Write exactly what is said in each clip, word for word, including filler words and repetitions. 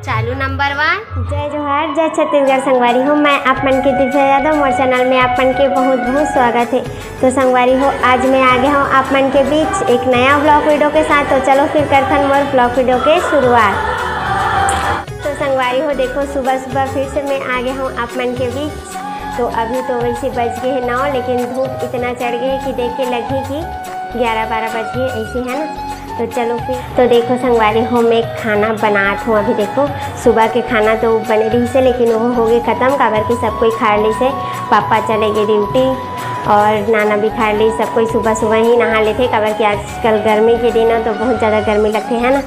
चालू नंबर वन। जय जोहार, जय छत्तीसगढ़ संगवारी हो, मैं आप मन के दिव्या यादव, मोर चैनल में आप मन के बहुत बहुत स्वागत है। तो संगवारी हो, आज मैं आ गया हूँ आप मन के बीच एक नया ब्लॉग वीडियो के साथ। तो चलो फिर करथन मोर ब्लॉग वीडियो के शुरुआत। तो संगवारी हो, देखो सुबह सुबह फिर से मैं आ गया हूँ आप मन के बीच। तो अभी तो वैसे बज गए हैं नौ, लेकिन धूप इतना चढ़ गए है कि देख के लगे कि ग्यारह बारह बज गए ऐसे, है ना। तो चलो फिर, तो देखो संगवारी हो, मैं खाना बनात हूँ। अभी देखो सुबह के खाना तो बने रही से, लेकिन वो हो गए खत्म, काबर कि सब कोई खा ली से। पापा चले गए ड्यूटी और नाना भी खा ली। सब कोई सुबह सुबह ही नहा लेते, काबर कि आजकल गर्मी के दिन है तो बहुत ज़्यादा गर्मी लगते है ना।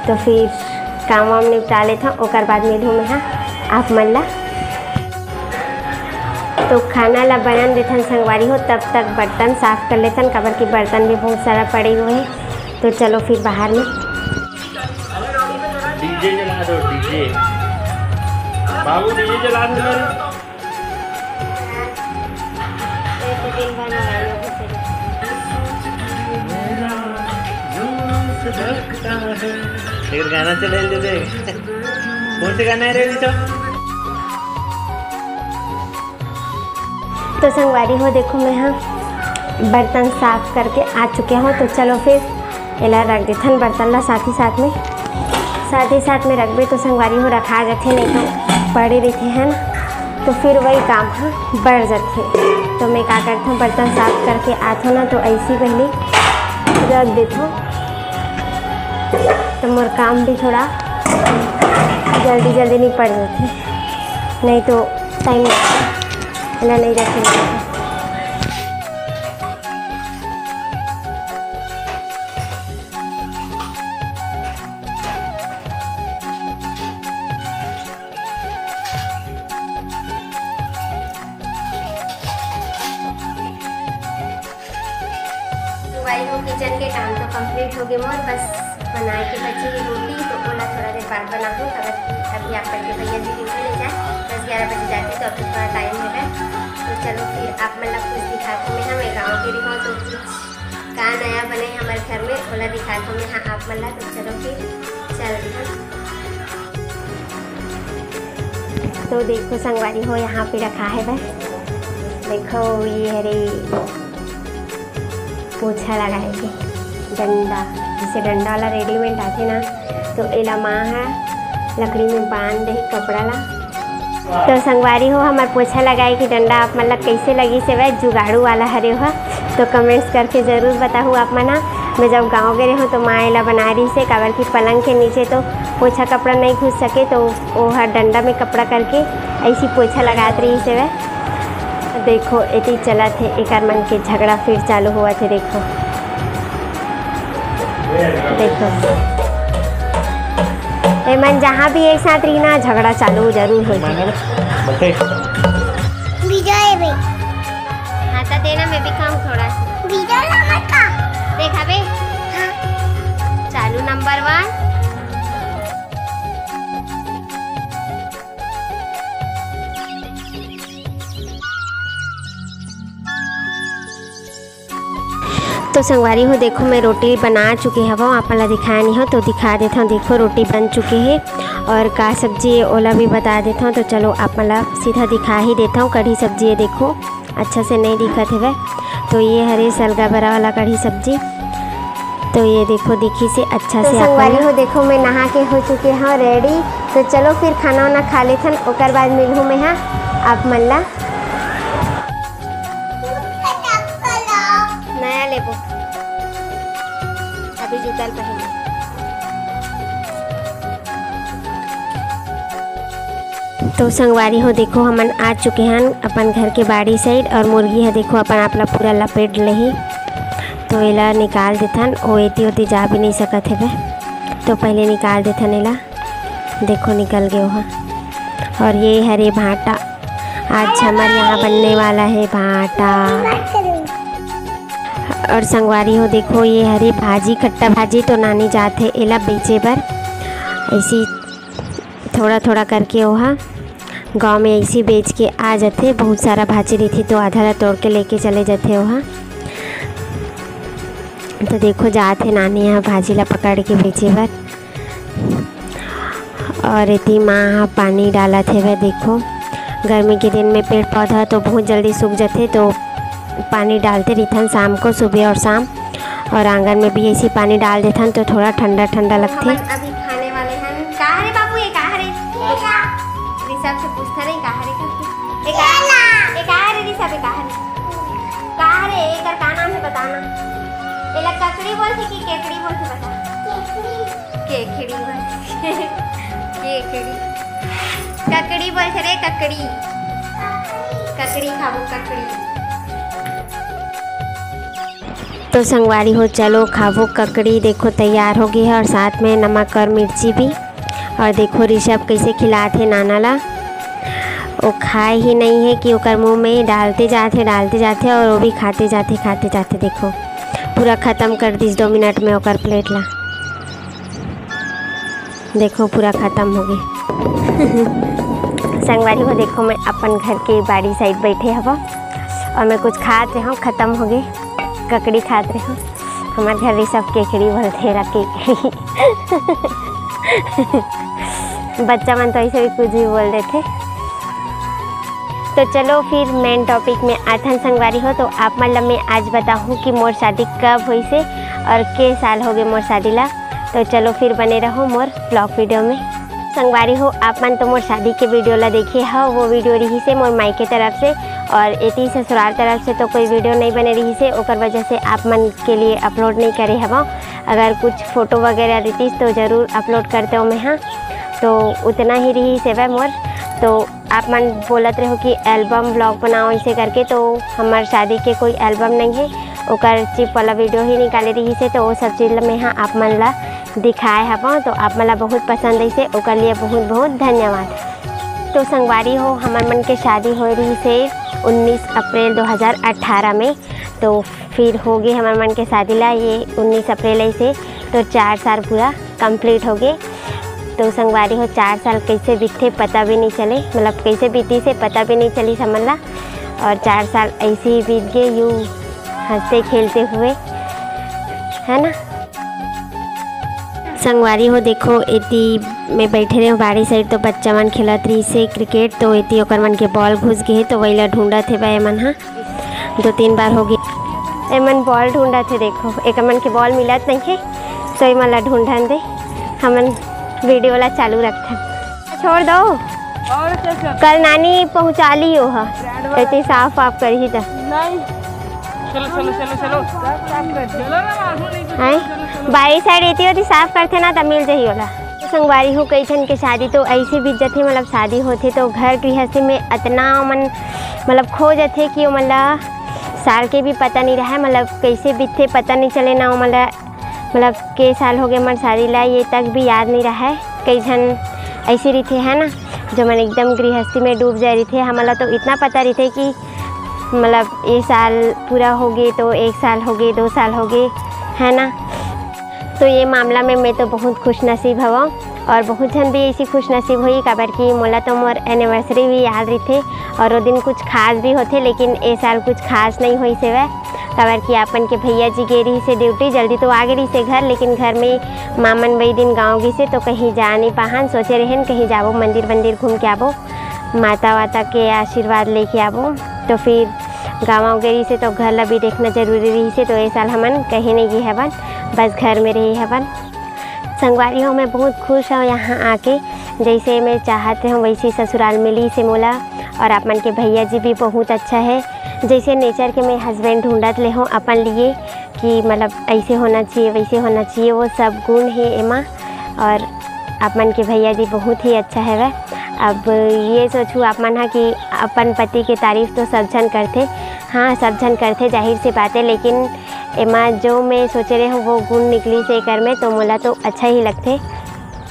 तो फिर काम वाम निपटा लेथन, ओकर बाद मिलहूँ मैं हा आप मन ला। तो खाना ला बनन देथन संगवारी हो, तब तक बर्तन साफ कर लेथन, काबर कि बर्तन भी बहुत सारा पड़े हुए हैं। तो चलो फिर बाहर में। डीजे चला दो, डीजे। बाबू, डीजे चला दो ना। एक गाना चला दे। कौन से गाना है रे, ऋषभ? तो संगवारी हो, देखो मैं हा बर्तन साफ करके आ चुके हूँ। तो चलो फिर एला रख देथन बर्तन ला साथ ही साथ में, साथ ही साथ में रखबे तो संगवारी हो रखा जाथे, नहीं तो पड़े रहते हैं ना, तो फिर वही काम हा बढ़ जाथे। तो मैं का करथूँ, बर्तन साफ करके आथो ना तो ऐसी पहले रख देथो, तो मोर काम भी थोड़ा जल्दी जल्दी निपट जाथे, नहीं तो टाइम लगथे, एला नहीं रखे। तो भाई हो, किचन के काम तो कंप्लीट हो गए मोर, बस बनाए के बची है रोटी, तो ओला थोड़ा देर बाद बनाहूँ, काबर कि अभी आप करके भैया जी ड्यूटी नहीं जाए, दस ग्यारह बजे जाते, तो अभी थोड़ा टाइम है। तो चलो फिर आप मन ला कुछ दिखाती मैं, हम गाँव के रही हूँ तो कुछ का नया बने हमारे घर में, ओला दिखाती मैं, हाँ, आप मन ला। तो चलो फिर चल रही हूँ। तो देखो संगवारी हो, यहाँ पे रखा है बस, देखो ये हरे पोछा लगाए के डंडा, जैसे डंडा वाला रेडीमेड आथे ना, तो एला माँ ह लकड़ी में बांध दे कपड़ा ला। तो संगवारी हो, हमर पोछा लगाए के डंडा आप मन ला कैसे लगी से वह जुगाड़ू वाला हरे हो, तो कमेंट्स करके जरूर बताहू आप मन ह। मैं जब गाँव गए रहूँ तो माँ एला बना रही से, काबर कि पलंग के नीचे तो पोछा कपड़ा नहीं घुस सके, तो वो हर डंडा में कपड़ा करके ऐसी पोछा लगात रही से वह। देखो, एती चलत हे एकर मन के झगड़ा, फिर चालू होवत हे। देखो, देखो, ए मन जहाँ भी एक साथ रही ना, झगड़ा चालू जरूर हो जाए। विजय बे। हाँ, तो देना, मैं भी खाऊँ थोड़ा सा। विजय ला मत खा। देखा बे? हाँ। चालू नंबर वन। तो संगवारी हो, देखो, मैं रोटी बना चुके हवं, आप मन ला दिखाए नहीं हो तो दिखा देता हूँ। देखो, रोटी बन चुके हे और का सब्जी हे ओला भी बता देता हूँ। तो चलो, आप मन ला सीधा दिखा ही देता हूँ। कढ़ी सब्जी हे, देखो, अच्छा से नहीं दिखत हवे। तो ये हरे सलगा बरा वाला कढ़ी सब्जी। तो ये देखो, दिखी से अच्छा तो से आप मन संगवारी ला हो, देखो, मैं नहा के हो चुके हूँ रेडी। तो चलो फिर खाना वाना खा लेथन, ओकर बाद मिलहूँ मैं हा आप मन ला। नया लेबो, अभी जूता ल पहन। तो संगवारी हो, देखो, हमन आ चुके हन अपन घर के बाड़ी साइड और मुर्गी ह, देखो, अपन आप ला पूरा लपेट लेही। तो एला निकाल देथन, ओ एती ओती जा भी नहीं सकत हवे, तो पहले निकाल देथन एला। देखो, निकल गए ओहा। और ये हरे भाटा, आज हमर यहाँ बनने वाला है भाटा। और संगवारी हो, देखो, ये हरे भाजी, खट्टा भाजी, तो नानी जात हे एला बेचे बर। ऐसी थोड़ा थोड़ा करके ओहा गांव में ऐसी बेच के आ जाथे। बहुत सारा भाजी रहिथे तो आधा ला तोड़ के लेके चले जाथे ओहा। तो देखो, जात हे नानी ह भाजी ला पकड़ के बेचे बर। और एती माँ ह पानी डालत हेवय। देखो, गर्मी के दिन में पेड़ पौधा तो बहुत जल्दी सूख जाथे, तो पानी डालते रहिथन शाम को, सुबह और शाम। और आंगन में भी ऐसे ही पानी डाल देथन, तो थोड़ा ठंडा ठंडा लगथे। हमन अभी खाने वाले हन। का हरे बाबू, ये का हरे? ऋषभ से पूछता नहीं, का हरे करके। ये का, ये का हरे ऋषभ, ये का हरे? का हरे, एकर का नाम है बताना। एला ककड़ी बोलथे कि केकड़ी बोलथे बता। केकड़ी बोलथे। केकड़ी। ककड़ी बोलथे रे, ककड़ी। ककड़ी खाबो, ककड़ी। तो संगवारी हो, चलो खाबो ककड़ी। देखो, तैयार हो गई है और साथ में नमक और मिर्ची भी। और देखो, ऋषभ कैसे खिलात हे नाना ला। वो खाए ही नहीं है कि ओकर मुंह में डालते जात हे, डालते जात हे और वो भी खाते जात हे, खाते जात हे। देखो, पूरा खत्म कर दिस दो मिनट में ओकर प्लेट ला। देखो, पूरा खत्म हो गई। संगवारी हो, देखो, मैं अपन घर के बाड़ी साइड बैठे हवा और मैं कुछ खात रहे हूँ, खत्म हो गई, ककड़ी खात रहे हूँ। हमारे घर भी सब केकड़ी बोलते हैं, केकड़ी। बच्चा मन तो ऐसे भी कुछ भी बोल देथे। तो चलो फिर मेन टॉपिक में आथन संगवारी हो। तो आप मन ला मैं आज बताहूँ कि मोर शादी कब होइसे और के साल हो गए मोर शादी ला। तो चलो फिर बने रहो मोर ब्लॉग वीडियो में। संगवारी हो, आप मन तो मोर शादी के वीडियो ला देखे हो, वो वीडियो रही से मोर मायके तरफ से, और एती ससुराल तरफ से तो कोई वीडियो नहीं बने रही से, ओकर वजह से आप मन के लिए अपलोड नहीं करे हवं। अगर कुछ फोटो वगैरह रहतीस तो जरूर अपलोड करते हो मैं, हाँ। तो उतना ही रही से वह मोर। तो आप मन बोलत रहो कि एल्बम ब्लॉग बनाओ ऐसे करके, तो हमार शादी के कोई एल्बम नहीं है, ओकर चिप वाला वीडियो ही निकाले रही से, तो वो सब चीज़ ला मैं हाँ आप मन ला दिखाए हवं। तो आप मन ला बहुत पसंद आई से, ओकर लिए बहुत बहुत धन्यवाद। तो संगवारी हो, हमर मन के शादी होए रही से उन्नीस अप्रैल दो हज़ार अठारह में। तो फिर हो गए हमर मन के शादी ला ये उन्नीस अप्रैल ऐसे, तो चार साल पूरा कंप्लीट हो गए। तो संगवारी हो, चार साल कैसे बीतथे पता भी नहीं चले, मतलब कैसे बीती से पता भी नहीं चली समझ ला। और चार साल ऐसे ही बीत गए यूँ हंसते खेलते हुए, है ना। संगवारी हो, देखो, एती मैं बैठे रहे बाड़ी साइड, तो बच्चा मन खेलत रही से क्रिकेट, तो एती ओकर मन के बॉल घुस गए, तो वही ला ढूंढत हे बा एमन हा। दो तीन बार हो गए, एमन बॉल ढूंढत हे। देखो, एक मन के बॉल मिलत नहीं है, तो एमन ला ढूंढन दे, हमन वीडियो ला चालू रखथन। छोड़ दो, और क्या कर? कल नानी पहुंचा ली हो हा, एती साफ वाफ करही त। नहीं। चलो, चलो, चलो, चलो। हैं? बाई साइड एती ओती साफ करथे ना, त मिल जही ओला। संगवारी हो, कई झन के शादी तो ऐसे बीत जथे, मतलब शादी होथे तो घर गृहस्थी में अतना मन मतलब खो जथे कि ओमन ला साल के भी पता नहीं रहे, मतलब कैसे बीतथे पता नहीं चले ना ओमन ला, मतलब के साल हो गए हमर शादी ला, ये तक भी याद नहीं रहे। कई झन ऐसे रहिथे है ना, जो मन एकदम गृहस्थी में डूब जाए रहिथे। हमन ला तो इतना पता रहिथे कि मतलब ये साल पूरा हो गए तो एक साल हो गए, दो साल हो गए, है ना। तो ये मामला में मैं तो बहुत खुश नसीब हवं और बहुत झन भी ऐसी खुश नसीब होई, काबर कि मोला तो मोर एनिवर्सरी भी याद रहिथे और वो दिन कुछ खास भी होथे, लेकिन ए साल कुछ खास नहीं होइस हेवय, काबर कि आपन के भैया जी गे रहिस हे ड्यूटी, जल्दी तो आ गे रहिस हे घर, लेकिन घर में माँ मन वही दिन गाँव गिस हे, तो कहीं जा नहीं पाहन। सोचे रहेन कहीं जाबो, मंदिर वंदिर घूम के आबो, माता वाता के आशीर्वाद लेके आबो। तो फिर गाँव गे रहिस हे तो घर ला भी देखना जरूरी रहिस हे, तो ए साल हमन कहीं नहीं गे हवन, बस घर में रहे हवन। संगवारी हो, मैं बहुत खुश हूँ यहाँ आके, जैसे मैं चाहत रहूँ वैसे ससुराल मिलिस हे मोला। और आप मन के भैया जी भी बहुत अच्छा है, जैसे नेचर के मैं हस्बैंड ढूंढत ले हूँ अपन लिए कि मतलब ऐसे होना चाहिए, वैसे होना चाहिए, वो सब गुण है एमा। और आप मन के भैया जी बहुत ही अच्छा है वह। अब ये सोचू आप मन हा कि अपन पति के तारीफ तो सब झन करथे, हाँ सब झन करथे जाहिर सी बात है, लेकिन एमा जो मैं सोचे रहे हूँ वो गुण निकलिस हे एकर में, तो मोला तो अच्छा ही लगथे।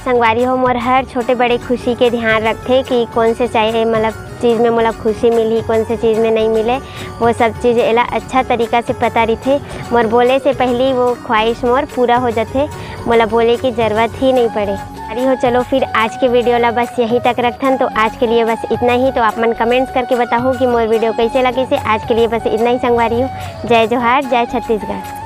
संगवारी हो, मोर हर छोटे बड़े खुशी के ध्यान रखथे कि कौन से चाहिए, मतलब चीज़ में मोला खुशी मिलही, कौन से चीज़ में नहीं मिले, वो सब चीज़ एला अच्छा तरीका से पता रहिथे। मोर बोले से पहली वो ख्वाहिश मोर पूरा हो जाथे, मोला बोले की जरूरत ही नहीं पड़े। अरे हो, चलो फिर आज के वीडियो ला बस यहीं तक रखथन। तो आज के लिए बस इतना ही। तो आप मन कमेंट्स करके बताओ कि मोर वीडियो कैसे लगिस हे। आज के लिए बस इतना ही संगवारी हो। जय जोहार, जय छत्तीसगढ़।